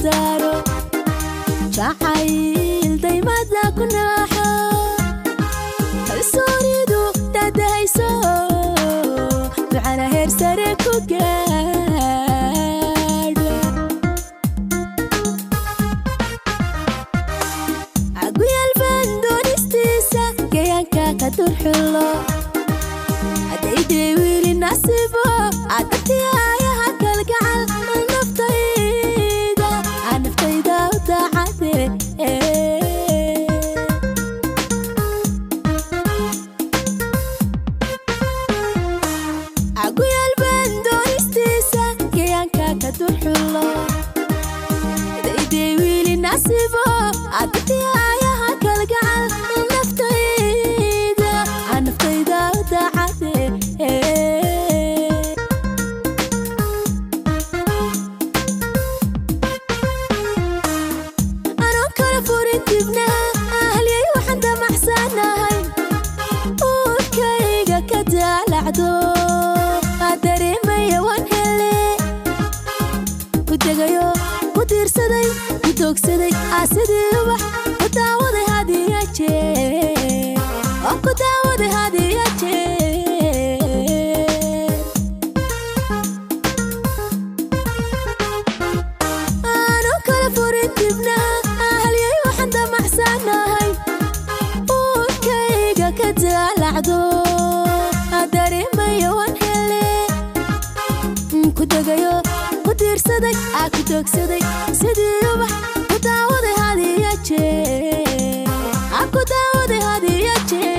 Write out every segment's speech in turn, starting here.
daro jacayl daymada ku naaxo kalsoonidu dadahayso ducana heer sare ku gaadho aguyal bandoonistiisa gayaanka ka durxulo hadday wiili nasiibo adagtiyayaha kalgacal naftayda naftayda u daacade aguyal bandoonistiisa gayaanka ka durxulo hadday wiili nasiibo adagtiyayaha kalgacal naftayda naftayda u daacade anoo kala furin dibnaha ahliyay waxaan damacsanahay uurkayga ka daalacdo dareemaya waan hele ku tegayo ku tiirsaday ku toogsaday sidii ubax ku daawaday hadiya jeer oo ku daawaday hadiya jeer anoo kala furin dibnaha ahliyay waxaan damacsanahay uurkayga ka daalacdo dareemaya waan hele ku tegayo ku tiirsaday ku toogsaday sidii ubax ku daawaday hadiya jeer ku daawaday hadiya jeer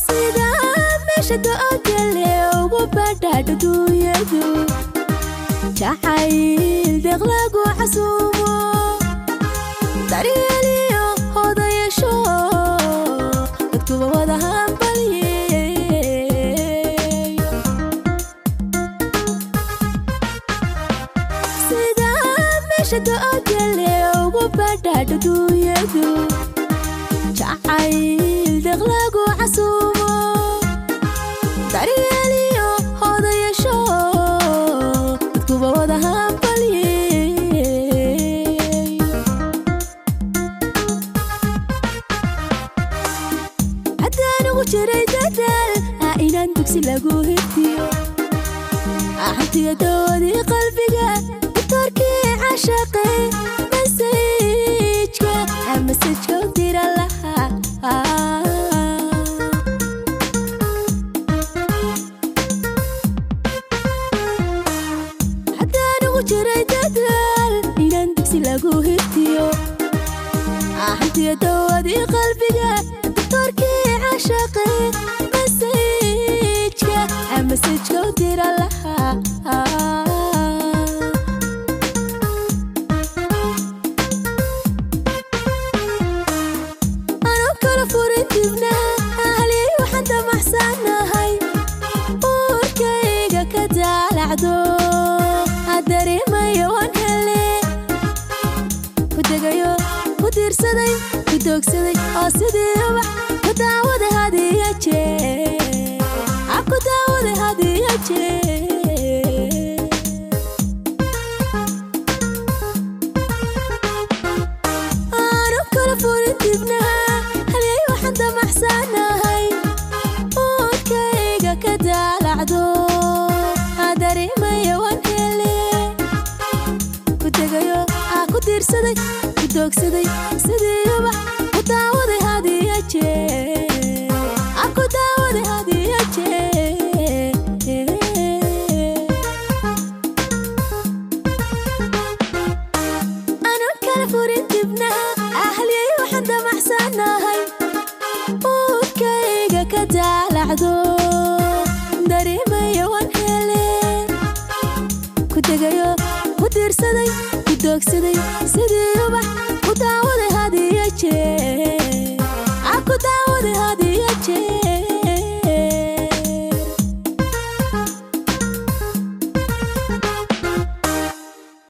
sida meesha doogale ugu badhaadho duunyadu jacayl deeq lagu casuumo daryeeliyo hodayasho dadkuba wada hambalyeeyo sida meesha doogale ugu badhaadho duunyadu jacayl deeq lagu casuumo daryeeliyo hodayasho dadkuba wada hambalyeeyo haddaan ugu jiray dadaal inaan dugsi lagu hirtiyo hantiga doodii qalbiga doctorkii cashaqe masajka masajka u dira lahaa haddaan ugu jiray dadaal inaan dugsi lagu hirtiyo hantiga doodii qalbiga doctorkii cashaqe masajka masajka u dira lahaa anoo kala furin dibnaha ahliyay waxaan damacsanahay uurkayga ka daalacdo dareemaya waan hele ku tegayo ku tiirsaday ku toogsaday oo sidii ubax ku daawaday hadiya jeer ku daawaday hadiya jeer anoo kala furin dibnaha halyay waxaan damacsanahay uurkayga ka daalacdo dareemaya waan hele ku tegayo ku tiirsaday ku toogsaday sidii ubax ku daawaday hadiya jeer ku daawaday hadiya jeer anoo kala furin dibnaha ahliyay waxaan damacsanahay uurkayga ka daalacdo dareemaya. doonayo waan hele. Ku degayo, ku diirsaday, ku doogsaday sidii ubax, ku daawaday had iyo jeer.